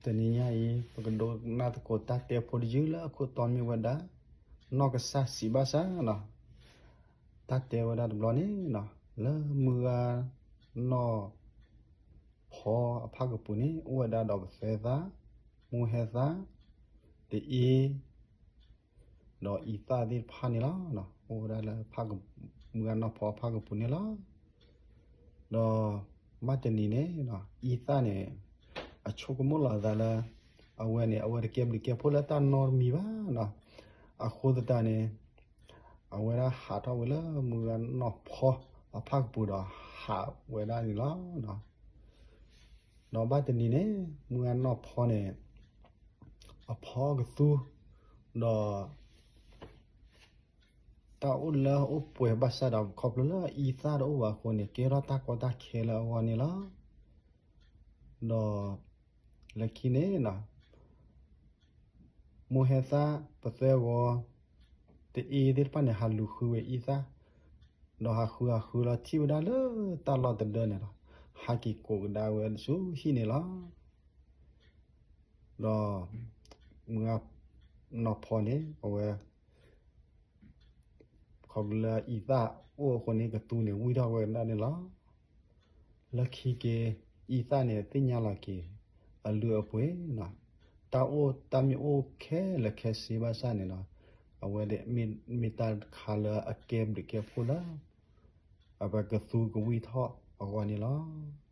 တနံၤညါအံၤ ပကဒိကနၣ်သကိးတၢ်တဲဖိတယုၢ်လၢအခိၣ်တီမ့ၢ်ဝဲဒၣ် နီၢ်ကစၢ်စံးဘၣ်ဆၣ်နီၤ. တၢ်တဲဝဲဒၣ်တဘျီန့ၣ်နီၤ, လၢမုၢ်ဂၢ်နီၢ်ဖီအဖၣ်ကပူၤန့ၣ် အိၣ်ဝဲဒၣ်ဒီးပသဲသၣ်, မိၢ်ဟဲသၣ်, တအ့ ဒီးအံသၣ်သ့ၣ်တဖၣ်န့ၣ်လီၤ. အိၣ်ဝဲဒၣ်လၢ မုၢ်ဂၢ်နီၢ်ဖီအဖၣ်ကပူၤန့ၣ်လီၤ. ဒီးဘၣ်တနံၤန့ၣ် အံသၣ်န့ၣ် အဆိကမိၣ်လီၤအသးလၢ အဝဲန့ၣ် အဝဲတကဲဘျုးကဲဖှိၣ်လၢတၢ်နီတမံၤဘၣ်နီၤ. အဃိသတးန့ၣ် အဝဲဒၣ်ဟးထီၣ်ဝဲလၢမုၢ်ဂၢ်နီၢ်ဖီအဖၣ်ကပူၤဒီးဟးဝဲဒၣ်န့ၣ်လီၤ. ဒီးဘၣ်တနံၤန့ၣ် မုၢ်ဂၢ်နီၢ်ဖီန့ၣ် အဖီကသူ ဒီး တၢ်အိၣ်လၢအိၣ်ပှဲၤဘၣ်ဆၣ်ဒီး ခီဖျိလၢအံသၣ်တအိၣ်ဘၣ်အဃိန့ၣ် ကဲထီၣ်တၢ်ကီတၢ်ခဲလၢအဂီၢ်န့ၣ်လီၤ. ဒီးလၢခံန့ၣ် မိၢ်ဟဲသၣ်, ပသဲဂီၤ, တအ့သ့ၣ်တဖၣ်န့ၣ် ဟးလူၤဃုဝဲအံသၣ်, ဒီးဟးဃုဟးဃုလီၤထံၣ်ဝဲဒၣ်လၢတၢ်လီၢ်တဒၢန့ၣ်လီၤ. ဟးက့ၤကိးကဒါဝဲဆူဟံၣ်န့ၣ်လီၤ. ဒီးမုၢ်ဂၢ်နီၢ်ဖီန့ၣ် အဝဲ ခီဖျိလၢအံသၣ်အိၣ်အဃိန့ၣ် ကသူန့ၣ်ဝံၢ်ထီၣ်ဝဲဒၣ်န့ၣ်လီၤ. လၢခံက့ၤ အံသၣ်န့ၣ်သ့ၣ်ညါလီၤက့ၤ အလုၢ်အပှ့ၤ, တၢ်အိၣ်တၢ်မ့ၢ်အိၣ်ခဲလၢာ်ခဲဆ့ဘၣ်ဆၣ်န့ၣ်လီၤ. အဝဲဒၣ်မ့ၢ်တၢ်တခါလၢအကဲဘျုးကဲဖှိၣ်လၢ အဝဲကသူကဝံၢ်ထီၣ်အဂီၢ်န့ၣ်လီၤ.